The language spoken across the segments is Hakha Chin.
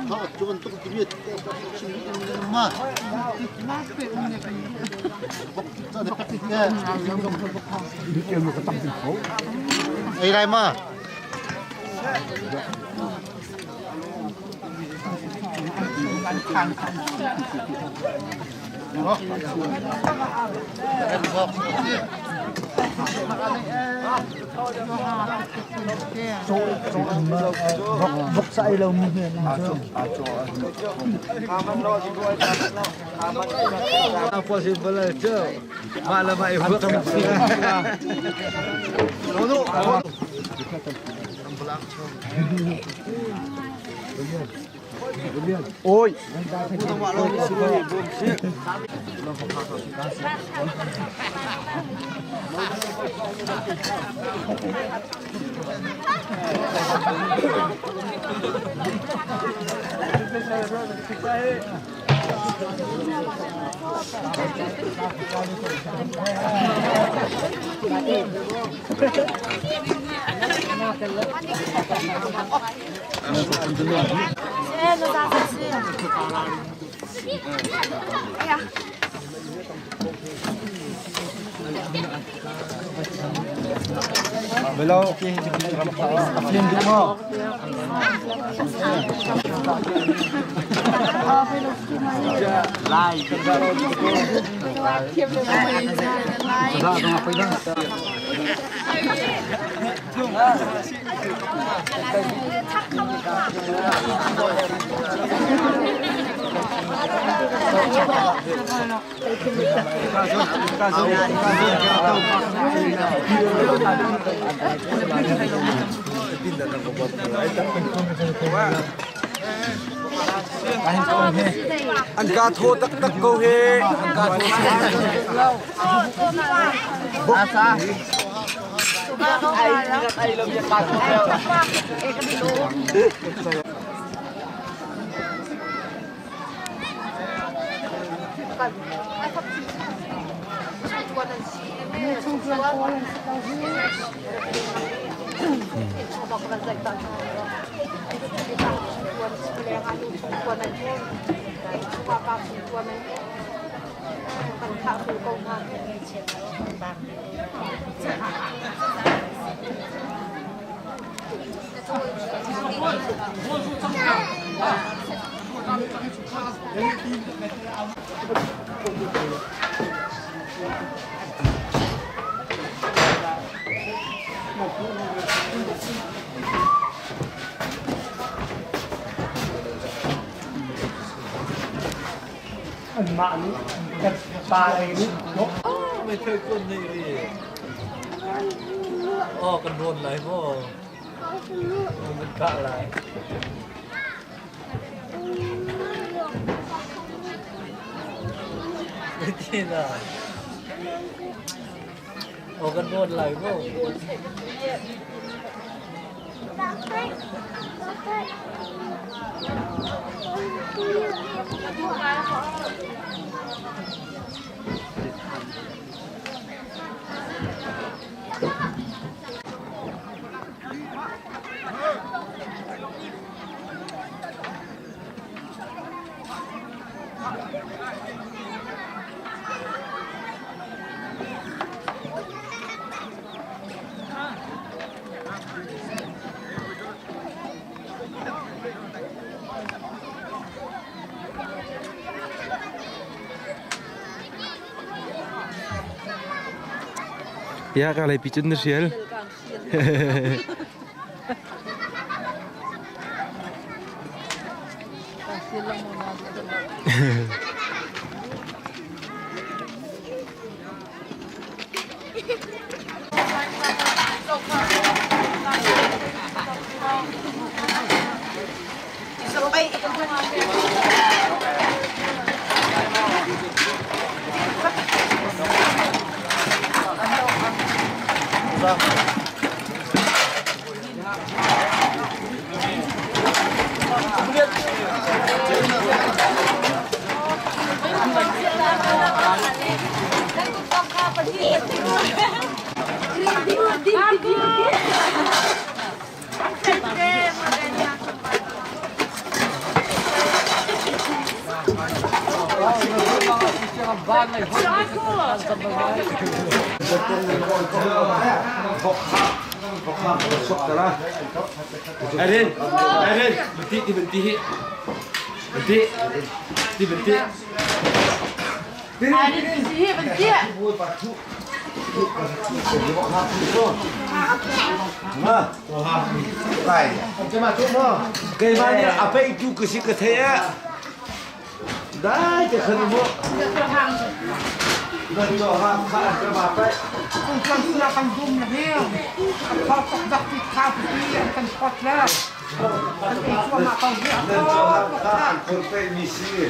Cu bantuk timi chim ma. Ei lai ma? Voksa ei lo mi hi Oi. Below. Aflim duh maw? Lai. An ka thaw taktak ko hi. An ka thaw. Anmah nih kan pa lei nih Meithal kun nei ri. Oh, kan rawn lai maw? Kan kah lai. Tina. Oh, kan rawn lai maw? Ya ka lei pi cun na hrial. Erin, Erin, beti ti beti hi. Beti, ti beti. Keimah nih a peihtu ka si ka theih ah dai te khan mu. Nan cho ha kha an ka ma pai. Kan sila kan dum na heo. Kha tok dak ti kha ti an kan pot la. Kan ei chua ma kau hi. Nan cho ha kha an phur pe mi si.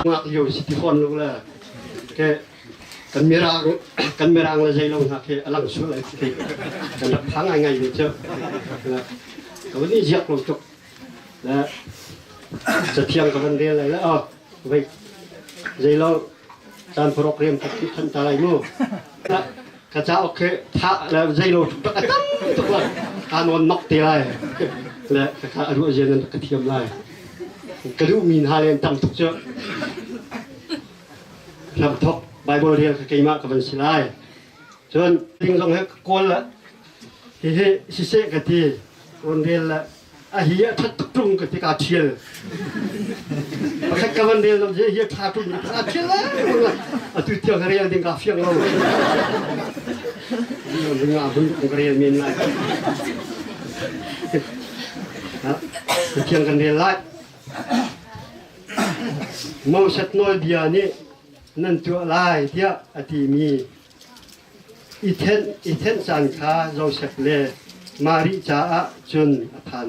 Ngak lio si ti fawn lo le ke kan mirang kan mirang le zei lo hna khi a lang sual ai ti kan rak phang ngai ngai ve cu ka van i ziak lo tuk le cathiang ka van rel lai le oh vei zei lo caan parok riam tuk ti than ta lai mu ka cauk khi tha le zei lo tuk a tam tuk la ka nawn nok te lai le ka kha a ruah zian nan ka thiam lai ka duh mi hna le tam tuk cu ram thok Bible rel ka keimah ka van si lai cun ding zong he kawl la hihi siseh ka ti rawn rel la a hi a that tuk tung ka ti ka thial pakhat ka van rel lo hi a tha tung ka thial la atu tiang ka rel ding ka fiang lo nga bun ka rel men lai thiang kan rel lai Moses nawlbia nih nan tuah lai tiah a timi I thenh caan kha Josef le Mari caah cun a phan.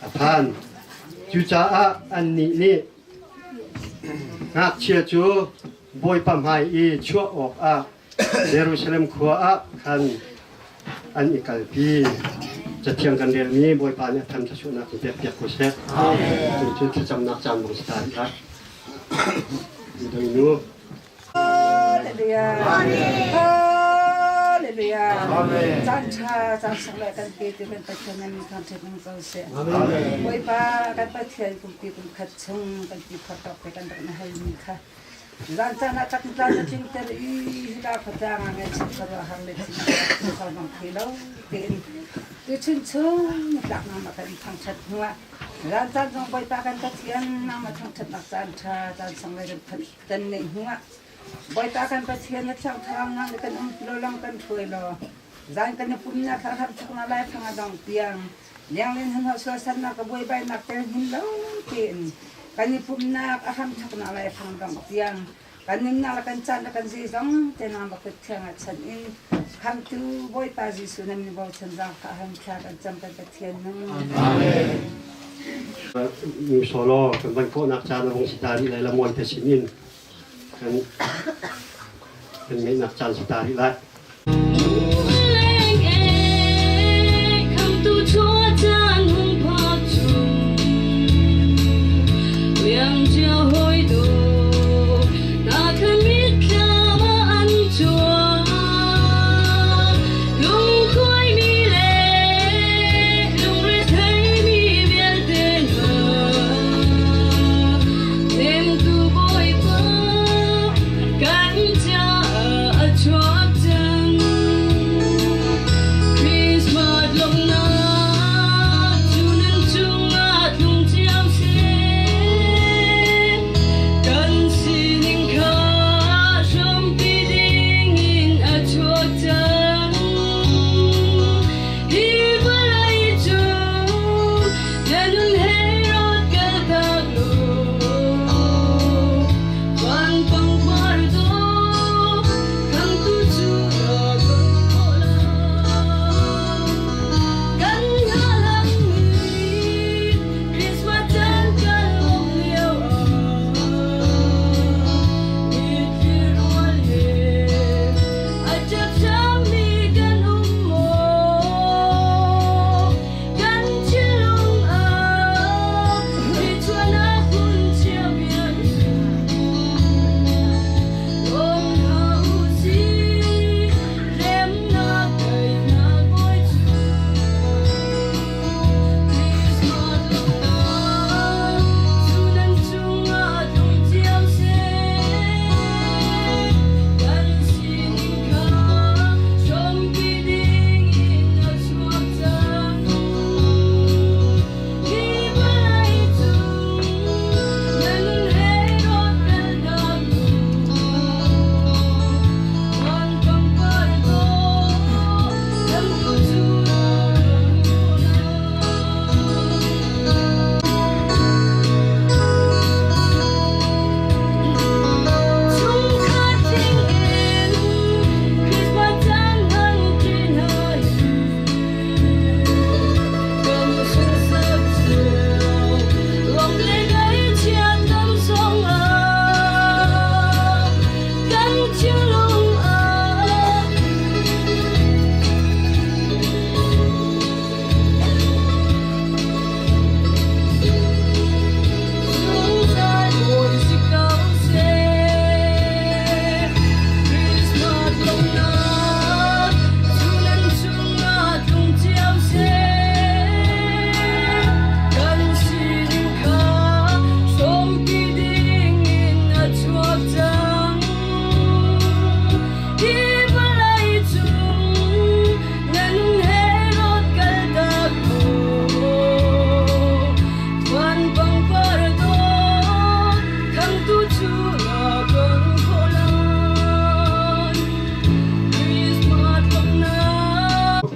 A phan. Cucaah annih nih ngakchia cu Bawipa hmai i chuah awkah Jerusalem khua ah khan an i kalpi. Cathiang kan relmi Bawipa nih a than thluachuahnak in pekpiak ko seh. Cu thlacamnak caan bang si ta rih lai. Midang nu. Hallelujah. Hallelujah. Caan ṭha caan sak le kan pe ti kan Pathian nan thangṭhat nung ko seh. Bawipa kan Pathian kumpi kum khat chung kan ti phor tawk te kan rak na hal mi kha zan caan ah tak tlang na tlingter i hika khuatlang ah ngaihchia khuaruahhar le thin khor bang thei lo tein tu chun chung tlak na kan thangṭhat hnuah. Zan caan zong Bawipa kan Pathian nangmah thangṭhatnak caan ṭha caan sang le kan neih hnuah Bawipa kan Pathian na thiang thlarau nang le kan umpi law lam kan hruai law zan kan i pumnak kha hramthoknak laifang a dong tiang lianglin hnahnawh sualsannak ka buaibainak tel hin lo tein kan i pumnak a hramthoknak laifang dong tiang kan nunnak le kan caan le kan zeizong te nangmah kut thiang ah chanh in khamtu Bawipa Jesuh nan min bochan zaangfah han thla kan cam kan Pathian nung. Amen. Solo kan van khawhnak caan a vung si ta rih lai la mawi te sin in kan kan ngeihnak caan si ta rih lai.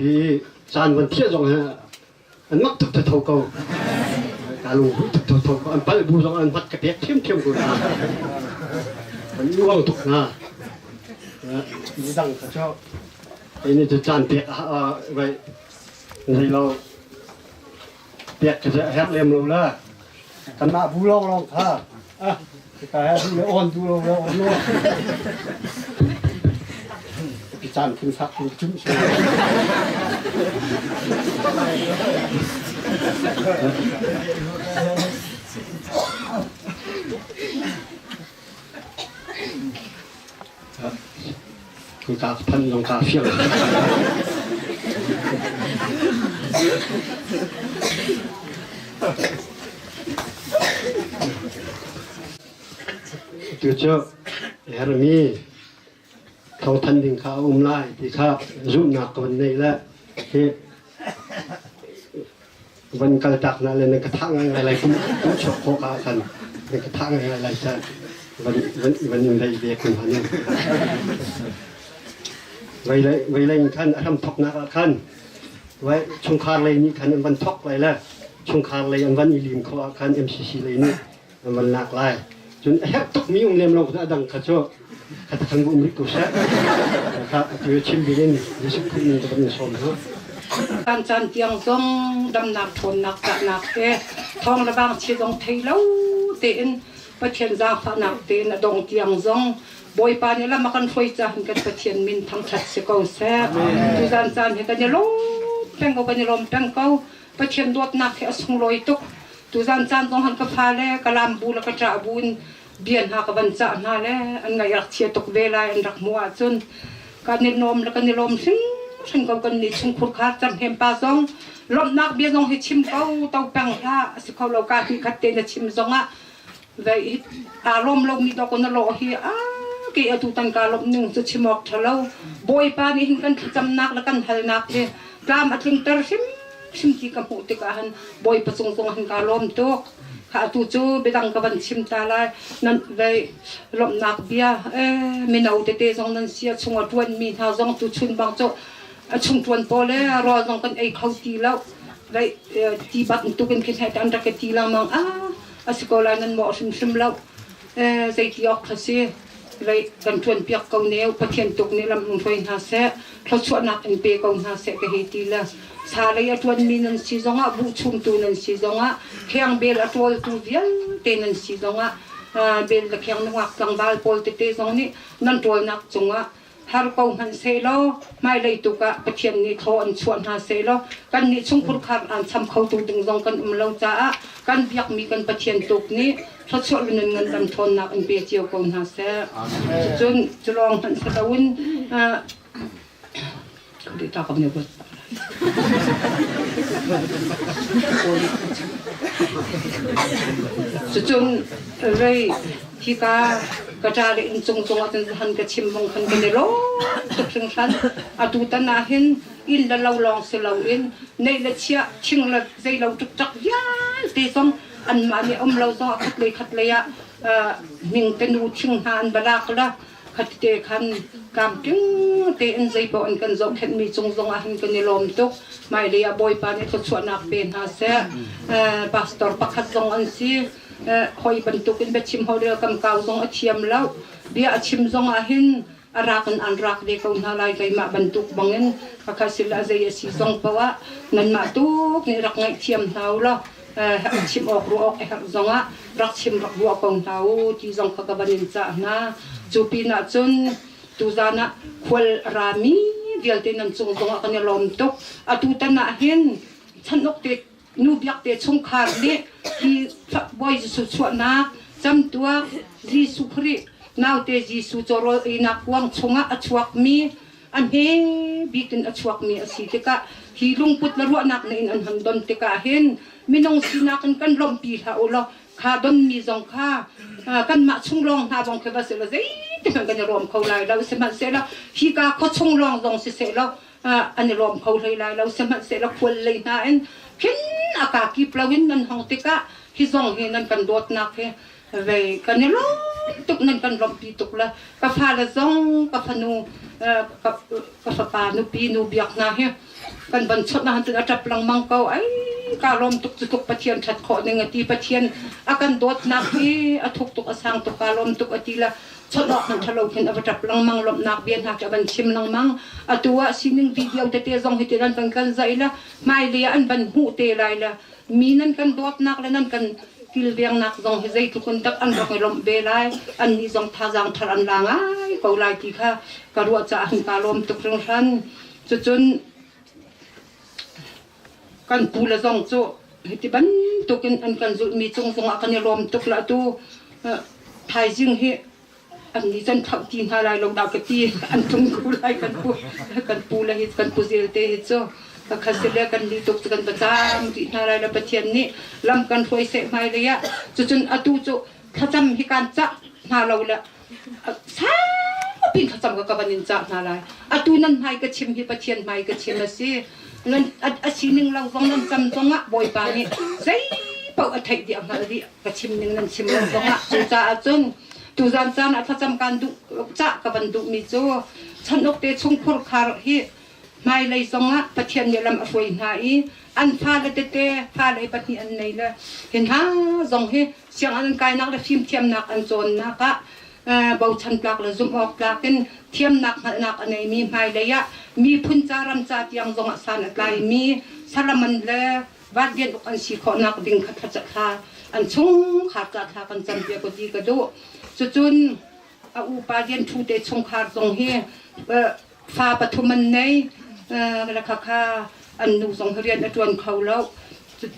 Hi caan van thiah zong he an mak tuk tho ko. Ka lung tuk tho tho ko. An pal bu zong an mat ka pek thiam thiam ko hna. An uang tuk hna. Dang ka cho. Ini cu caan pek vai zei lo pek ka herh lem lo la. Kanmah bu lawng lawng kha ah ka he du le on du lo le on lo. Pi caan phun sak phun chum si. Ka phan zong ka fiang. Tu cu hermi thawngthan ding kha a um lai ti kha zumhnak ka van nei le hi Van kaltak na le nan ka thah ngai lai kum kum chuak khawh ka khan nan ka thah ngai lai ca van van van in lei ve kun han. Vei lei vei lei khan a hram thoknak ah khan vai chungkhar lei nih khan an van thok lai le chungkhar lei an van i lim khawh ah khan MCC lei nih an van lak lai. Cun a herh tuk mi um lem lo a dang kha cu kha ta khan um rih ko seh. Kha atu chim ding in Jesuh Khrih min ka van in sawm hna. Kan caan tiang zong damnak ṭhawnnak cahnak he thawng le vang chi zong thei lo tein Pathian zaangfahnak tein a dong tiang zong Bawipa nih lam a kan hruai caah kan Pathian min thangṭhat si ko seh. Tuzan caan hi kan i lawm peng ko kan i lawm peng ko. Pathian dawtnak hi a sunglawi tuk. Tuzan caan zong han ka fale ka lam bu le ka ṭah bu in bia hna ka van cah hna le an ngaih rak chia tuk ve lai an rak hmuh ahcun kan i lawm le kan i lawm hringhran ko kan nih chungkhur khar canghem pa zong lawmhnak bia zong hi chim ko to peng hlah a si kho lo ka hnih khat te na chim zong ah ve aa lawm lomi dawk na lawh hi a ke atu tan ka lawmh ning cu chim awk ṭha lo Bawipa nih hin kan thlacamnak le kan halnak hi tlam a tlingter hrimhrim ti ka hmuh tikah han Bawipa cung zong han ka lawm tuk kha atu cu biadang ka van chim ta lai nan vei lawmhnak bia eh mino tete zong nan sia chung a ṭuanmi hna zong tu chun bang cu a chung ṭuan pawl le rawl zong kan ei kho ti lo vei ti bat tukin khin he an rak ti lengmang ah a si ko lai nan mawh hrimhrim lo. Zeiti awk kha si vei kan ṭuanpiak ko ne Pathian tuk nih lam in hruai hna seh thluachuahnak in pe ko hna seh ka hei ti le sa lei a ṭuanmi nan si zongah buh chumtu nan si zongah kheng bel a ṭawltu vialte nan si zongah bel le kheng nungak tlangval pawl tete zong nih nan ṭawlnak cungah har ko hmanh sehlaw hmailei tuk ah Pathian nih thaw an chuah hna sehlaw kannih chungkhur khar aan cham khotu ding zong kan um lo caah kan biakmi kan Pathian tuk nih thluachuah lunun ngandam ṭhawnnak in pe cio ko hna seh. Cun cu lawng hmanh si loin Cucun rei hika ka ṭa le inncung cungah cun han ka chim bang khan kan i lawm tuk hringhran. Atu tan ah hin inn le lo lawng si loin neih le chiah thing le zeilo ṭukṭak vialte zong anmah nih um lo zong ah khatlei khatlei ah hming te nu thing hna an va lak la Khatite khan tlamtling tein zeipaoh an kan zohkhenhmi cung zongah hin kan i lawm tuk. Hmailei ah Bawipa nih thluachuahnak pe hna seh. Pastor pakhat zong an si. Hoi bantukin biachim holhrel kam kau zong a thiam lo. Bia a chim zong ah hin a rak in an rak ve ko hna lai keimah bantuk bangin pakhat sila zei a si zong paoh ah nanmah tuk nih rak ngaihthiam hna u law chim awk ruah awk a herh zongah rak chim rak ruah ko hna u ti zong kha ka van in cah hna. Cu pinah cun tuzan ah khual a rami vialte nan cung zongah kan i lawm tuk. Atu tan ah hin chanuk te nu biak te chungkhar nih hi Bawi Jesuh chuahnak camtuak Jesuh Khrih naute Jesuh cawrawl einak kuang chungah a chuakmi a hme bik in a chuakmi a si tikah hi lungput le ruahnak na in an han don tikah hin minung sinak in kan lawmhpi hlah u law kha donmi zong kha kanmah chung lawng hna zong khi va si law zeitik kan i rawm kho lai lo sihmanhsehlaw hika khua chung lawng zong siseh law an i rawm kho hlei lai lo sihmanhsehlaw khual lei hna in khin a ka kip lo in nan hong tikah hi zong hi nan kan dawtnak hi Vei kan i lawm tuk nan kan lawmhpi tuk le ka fale zong ka fanu ka fapa nupi nu biak hna hi kan van chawnh ahcun cun a ṭap lengmang ko ai ka lawm tuk cu tuk Pathian ṭhat khawh ning a ti Pathian a kan dawtnak hi a thuk tuk a sang tuk ka lawm tuk a ti le chawnh awk hmanh ṭhalo khin a va ṭap lengmang lawmhnak bia hna khi a van chim lengmang atu ah sining video tete zong hi ti nan van kan zaih le hmailei ah an van hmuh te lai le mi nan kan dawtnak le nan kan kilvengnak zong hi zeitluk in dak an rak i lawmh ve lai annih zong thazaang thar an la ngai ko lai ti kha ka ruah caah hin kaa lawm tuk hringhran cucun kan pu le zong cu hiti bantukin an kan zulhmi cung zongah kan i lawm tuk la atu thaizing hi an nih can thlauh ti hna lai lo dah ka ti an tlung ko lai kan pu kan pu le hi kan pu zel te hi cu ka si le kan nih tuk cu kan pacam rih hna lai le Pathian nih lam kan hruai seh hmai lei ah cucun atu cu thlacam hi kan cah hna lo le saupi thlacam ka ka van in cah hna lai atu nan hmai ka chim hi Pathian hmai ka chim a si. Nan a sining lo zong nan cam zongah Bawipa nih zei paoh a theih dih a hngalh dih ka chim ning nan chim lo zongah. Cucaah cun tuzan caan ah thlacam kan duh cah ka van duhmi cu chanuk te chungkhur khar hi hmailei zongah Pathian nih lam a hruai hna i an fale tete fale pahnih an nei le hi hna zong hi sianginn an kainak le fimthiamnak an cawnnak ah bochan tlak le zumh awk tlak in thiamnak hngalhnak a neimi hmailei ah miphun ca ram ca tiang zongah san a tlaimi salaman le vanrian uk an si khawhnak ding kha thla an chungkhar ca thla kan campiak ko ti ka duh. Cucun a upa rian ṭhu te chungkhar zong hi fa pathum an nei la kha kha an nu zong hi rian a ṭuan kho lo.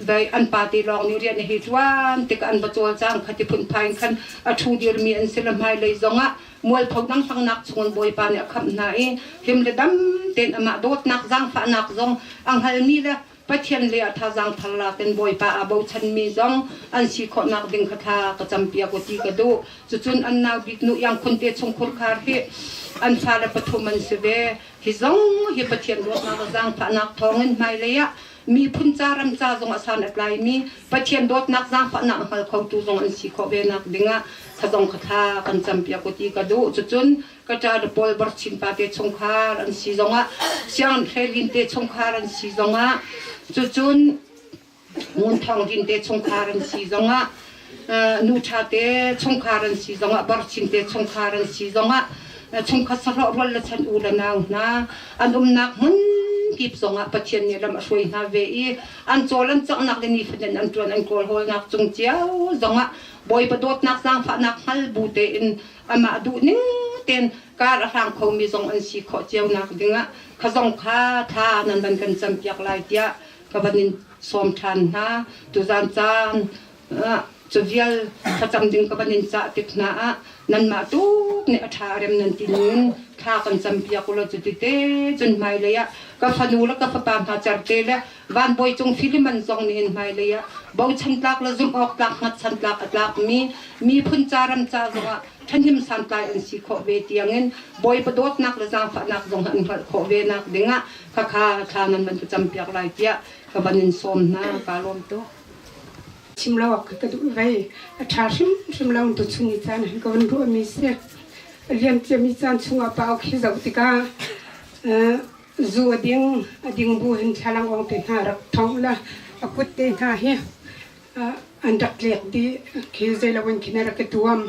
Dai an pa te lawng nih rian hi ṭuan tik an va cawlcang kha ti phunphai in khan a ṭhu dirmi an si le hmailei zongah mualpho dangfangnak chungin Bawipa nih a khamh hna i him le dam tein amah dawtnak zaangfahnak zong a hngalmi le Pathian le a thazaang thar lak in Bawipa aa bochanmi zong an si khawhnak ding kha thla ka campiak u ti ka duh. Cucun an nau bik nu Iangkhun te chungkhur khar hi an fale pathum an si ve. Hi zong hi Pathian dawtnak le zaangfahnak thawngin hmailei ah miphun ca ram ca zong a san a tlaimi Pathian dawtnak zaangfahnak a hngal khotu zong an si khawh ve nak dingah kha zong kha thla kan campiak u ti ka duh. Cucun ka ṭa le pawl Barchin pa te chungkhar an si zongah Siang Hlelin te chungkhar an si zongah cucun Ngun Thawng Din te chungkhar an si zongah Nu Ṭha te chungkhar an si zongah Barchin te chungkhar an si zongah chungkhat sahlawh rual le chan u le nau hna an umnak hmun kip zongah Pathian nih lam a hruai hna ve i an cawl an canghnak le nifatin an ṭuan an kawlhawlnak cung cio zongah Bawipa dawtnak zaangfahnak hngal bu tein amah duh ning tein kar a hlang khomi zong an si khawh cio nak dingah kha zong kha thla nan van kan campiak lai tiah ka van in sawm ṭhan hna. Tuzan caan cu vial thlacam ding ka van in cah tik hna ah nanmah tuk nih a ṭha rem nan ti ning thla kan campiak ulaw cu tite cun hmailei ah ka fanu le ka fapa hna certe le vanbawi cung Filiman zong nih hin hmailei ah bochan tlak le zumh awk tlak hngatchan tlak a tlakmi miphun ca ram ca zongah ṭhahnem santlai an si khawh ve tiangin Bawipa dawtnak le zaangfahnak zong an hngalh khawh ve nak dingah khakha thla nan van ka campiak lai tiah ka van in sawm hna. Kaa lawm tuk. Chim lo awk ka duh vei. A ṭha hrimhrim lo tu chung i caan han ka van ruahmi si. A liam ciami caan chungah pa awk hi zoh tikah zu a ding, a ding bu hin thlalang ong te hna rak thong la a kut te hna hi an rak tlek dih khi zei lo in khin a rak i tuam.